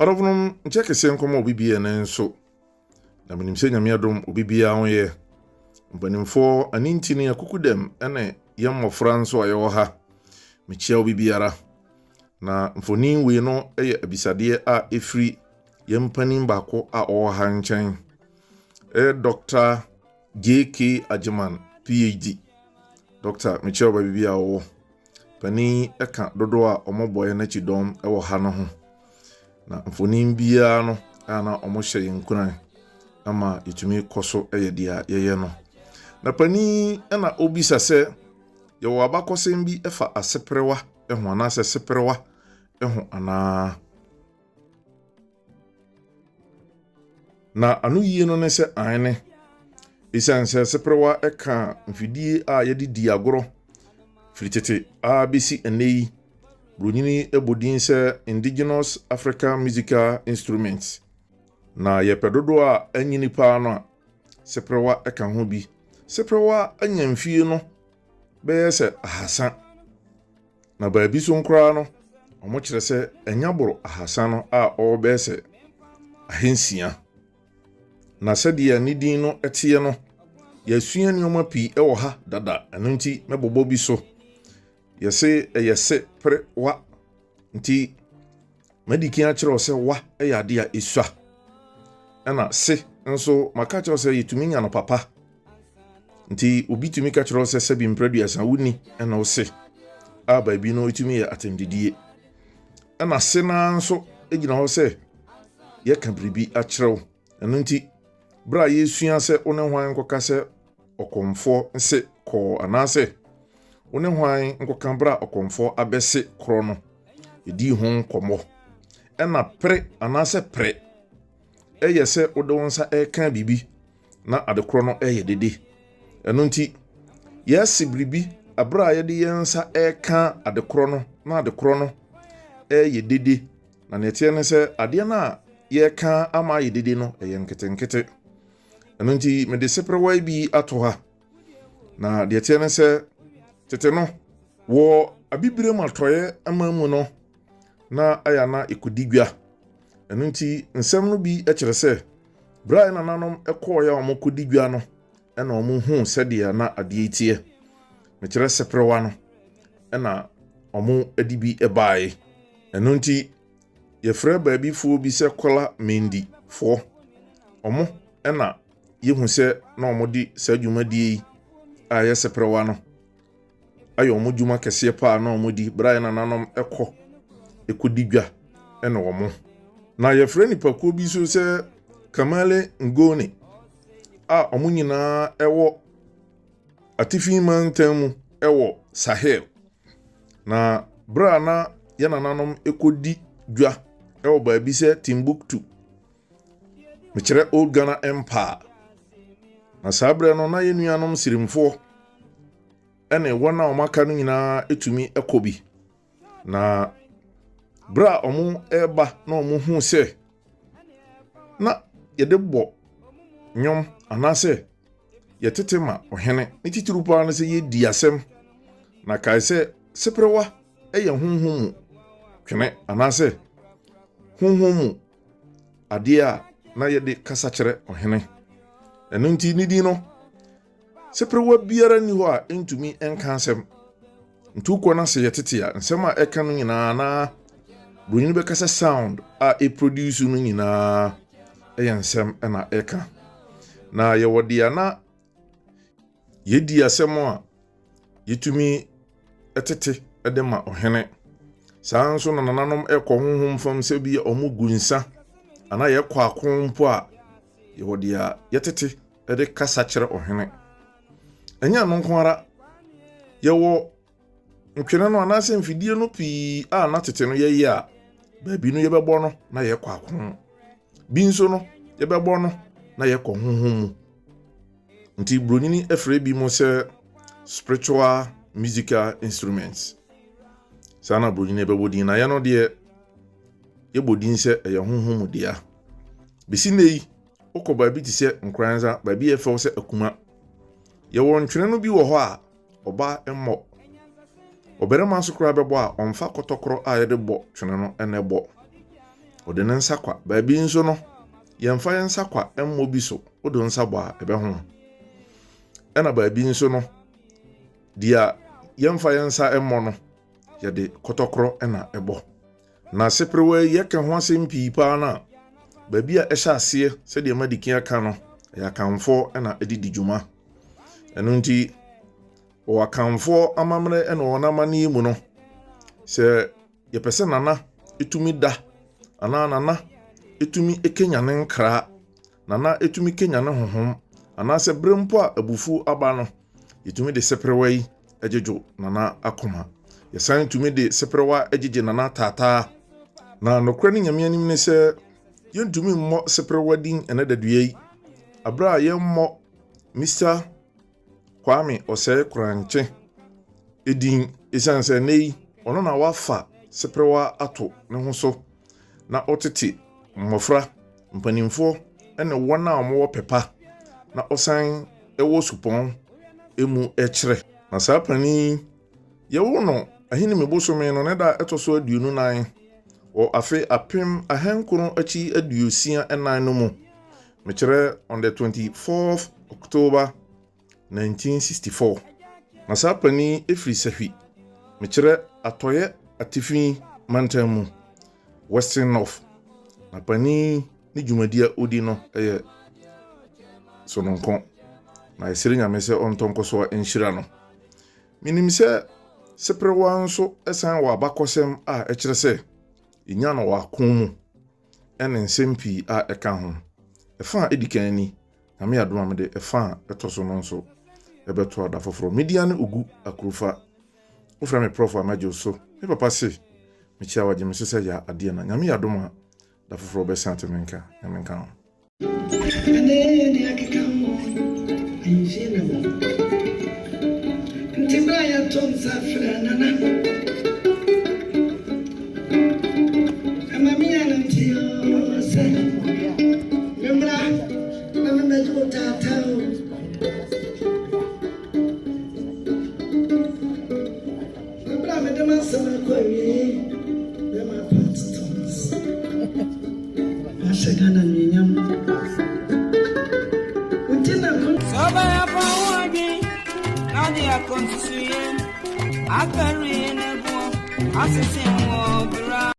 Adɔfonom, nkyɛ kɛseɛ nkɔma obi biara ɛnɛ nso. Na menim sɛ Nyame adom obi biara ho yɛ. Mpanimfoɔ, ani nti ne akuku dɛm ne yɛn mmɔfra nso a yɛwɔ ha. Mekyia obi biara. Na mfonin wei no yɛ abisadeɛ a ɛfiri yɛn panin baako a ɔwɔ ha nkyɛn. Ɛyɛ Dr. JK Agyeman, PhD. Dɔkta, mekyia wo baabi biara ɔwɔ. Panin ka dodoɔ a wɔbɔ yɛn akyi dɔm wɔ ha no ho. Na mfonin biara no a na wɔhyɛ yɛn nkuran ama yɛtumi kɔ so yɛ deɛ yɛyɛ no. Na panin na ɔbisa sɛ yɛwɔ abakɔsɛm bi fa aseperewa ho anaasɛ seperewa ho anaa? Na ano yie no ne sɛ aane. Esiane sɛ seperewa ka mfidie a yɛde di agorɔ firi tete ara bɛsi ɛnnɛ yi, Buronyini bɔ din sɛ Indigenous African Musical Instruments. Na yɛpɛ dodoɔ a anyini paa no a, seperewa ka ho bi. Seperewa anya mfie no bɛyɛ sɛ 300. Na baabi so koraa no, wɔkyerɛ sɛ ɛnya boro 300 no a ɔwɔ bɛyɛ sɛ 600. Na sɛdeɛ ne din no teɛ no, yɛasua nneɛma pii wɔ ha dada, ɛno nti mɛbobɔ bi so. Yɛse ɛyɛ se pere wa, nti madi kan akyerɛ wo sɛ wa yɛ adeɛ a ɛsua. Ɛna se nso maka akyerɛ wo sɛ yɛtumi nya no papa. Nti obi tumi ka kyerɛ wo sɛ sɛbi mprɛ aduasa wonni ɛna wo se a baabi no ɛtumi yɛ atɛmdidie. Ɛna se no ara nso gyina hɔ sɛ yɛka biribi akyerɛ wo. Ɛno nti berɛ a yɛresua sɛ wo ne hwan nkɔka sɛ ɔkɔmfoɔ se kɔɔ anaasɛ wo ne hwan nkɔka berɛ a ɔkɔmfoɔ abɛse korɔ no, yɛdii ho nkɔmmɔ. Ɛna pere anaasɛ prɛ ɛyɛ sɛ wode wo nsa ɛreka biribi na adekorɔ no ɛyɛ dede. Ɛno nti yɛse biribi berɛ a yɛde yɛn nsa ɛreka adekorɔ no na adekorɔ no ɛyɛ dede. Na nea ɛteɛ ne sɛ adeɛ no a yɛreka ama ayɛ dede no ɛyɛ nketenkete. Ɛno nti mede seperewa bi ato ha. Na deɛ ɛteɛ ne sɛ tete no wɔ Abibirem atɔeɛ aman mu no na ayɛ na ɛkɔdi dwa. Ɛno nti nsɛm no bi kyerɛ sɛ berɛ a yɛn nananom kɔɔeɛ a wɔkɔdi dwa no ɛna wɔhuu sɛdeɛ na adeɛ yi teɛ. Mekyerɛ seperewa no ɛna wɔde bi baeɛ. Ɛno nti yɛfrɛ baabifoɔ bi sɛ Kɔla Mendifoɔ. Wɔn ɛna yɛhu sɛ na wɔde saa dwumadie yi a ɛyɛ seperewa no ayɛ wɔn dwuma kɛseɛ paa na wɔdi berɛ a yɛn nananom kɔ kɔdi dwa ne wɔn. Na yɛfrɛ nipakuo bi nso sɛ Kamale Ngone a wɔn nyinaa wɔ atifi mantam mu wɔ Sahel. Na berɛ a na yɛn nananom kɔdi dwa wɔ baabi sɛ Timbuktu, mekyerɛ Old Ghana Empire. Na saa berɛ no na yɛn nuanom Sirimfoɔ ne wɔn a wɔaka no nyinaa tumi kɔ bi. Na berɛ a wɔreba na wɔhuu sɛ na yɛde bɔ nnwom anaasɛ yɛtete ma ɔhene, ne titiriw paa no sɛ yɛdi asɛm. Na kae sɛ seperewa yɛ honhom mu twene anaasɛ honhom mu adeɛ a na yɛde kasa kyerɛ ɔhene. Ɛno nti ne din no, seperewa biara nni hɔ a ɛntumi nka asɛm. Nti wokɔ no ase yɛtete a, nsɛm a ɛka no nyinaa na buroni bɛka sɛ sound a ɛproduce no nyinaa ɛyɛ nsɛm na ɛka. Na yɛwɔ deɛ na yɛdi asɛm a yɛtumi tete de ma ɔhene. Saa nso na nananom ɛkɔ honhom fam sɛ bi ɔmo gu nsa anaa yɛkɔ ako mpo a yɛwɔ deɛ yɛtete de kasa kyerɛ ɔhene. Ɛnyɛ ano nko ara, yɛwɔ ntwene no anaasɛ mfidie no pii a na tete no yɛyɛ a baabi no yɛbɛbɔ no na yɛkɔ ako. Bi nso no yɛbɛbɔ no na yɛkɔ honhom mu. Nti buronyini frɛ bi mu sɛ spiritual musical instruments. Saa na buronyini bɛbɔ din na yɛn no deɛ yɛbɔ din sɛ ɛyɛ honhom mu dea. Besi nnɛ yi, wokɔ baabi te sɛ Nkoranza, baabi a yɛfrɛ sɛ Akuma. Yɛwɔ ntwene no bi wɔ hɔ a ɔbaa mmɔ. Ɔbarima nso koraa bɛbɔ a ɔmfa kɔtɔkorɔ a yɛde bɔ twene no na ɛbɔ. Ɔde ne nsa kwa. Baabi nso no, yɛmfa yɛn nsa kwa mmɔ bi so. Wode wo nsa bɔ a, ɛbɛho. Ɛna baabi nso no, deɛ yɛmfa yɛn nsa mmɔ no, yɛde kɔtɔkorɔ na ɛbɔ. Na seperewa yi yɛka ho asɛm pii paa no a, baabi a ɛhyɛ aseɛ sɛdeɛ madi kan aka no, ɛyɛ Akanfoɔ na ɛde di dwuma. Ɛno nti, wɔ Akanfoɔ amammerɛ ne wɔn amanneɛ mu no, sɛ yɛpɛ sɛ nana tumi da anaa nana tumi kenya ne nkra, nana tumi kenya ne honhom, anaasɛ berɛ mpo a abufuo aba no, yɛtumi de seperewa yi gyegyo nana akoma. Yɛsan tumi de seperewa gyegye nana taataa. Na nokorɛ ne Nyame anim ne sɛ, yɛntumi mmɔ seperewa din ɛnɛ dadua yi, aberɛ a yɛmmɔ Mister Kwame Osei Korankye din esiane sɛ nnɛ yi ɔno na wafa seperewa ato ne ho so na ɔtete mmɔfra, mpanimfoɔ ne wɔn a wɔwɔ pɛ pa na ɔsan wɔ supɔn mu kyerɛ. Na saa panin yi, yɛwoo no Ahinime bosome no ne da a ɛtɔ so 24 wɔ afe 1964 no mu, mekyerɛ on the 24th October 1964. Na saa panin yi firi Sahwi, mekyerɛ Atɔeɛ Atifi Mantam mu, Western North. Na panin yi ne dwumadi a ɔdi no yɛ sononko. Na yɛsrɛ Nyame sɛ ɔntɔ nkɔsoɔ nhyira no. Menim sɛ seperewa nso san wɔ abakɔsɛm a ɛkyerɛ sɛ yɛnya no wɔ ako mu ne nsɛm pii a ɛka ho. Ɛfa a ɛdi kan ni, Nyame adom a mede ɛfa a ɛtɔ so no nso ɛbɛto ada foforɔ. Media ne Ogu Akurufa. Wofrɛ me Prɔfo a mɛgye wo so. Me papa se mekyia wo agye me so sɛ ya adeɛ na Nyame yɛ adom a da foforɔ wobɛsan ate me nka. Nyame nka ho. Ɛne nea ɛkeka ho ahemfie na ɛwɔ. Nti berɛ a yɛto nsa frɛ Nana, ɛma menya no nte oo sɛ memmra na memmɛgye wo taataa o. Na berɛ a mede m'asɛm rekɔ awieeɛ yi, bɛrima Pat Thomas wahyɛ Ghana anuonyam. Wo nti na ko. Sɛ ɔbɛyɛ fa ho adwen na ɔde akɔ nsusuiɛ akari ne boɔ asese wɔ bere.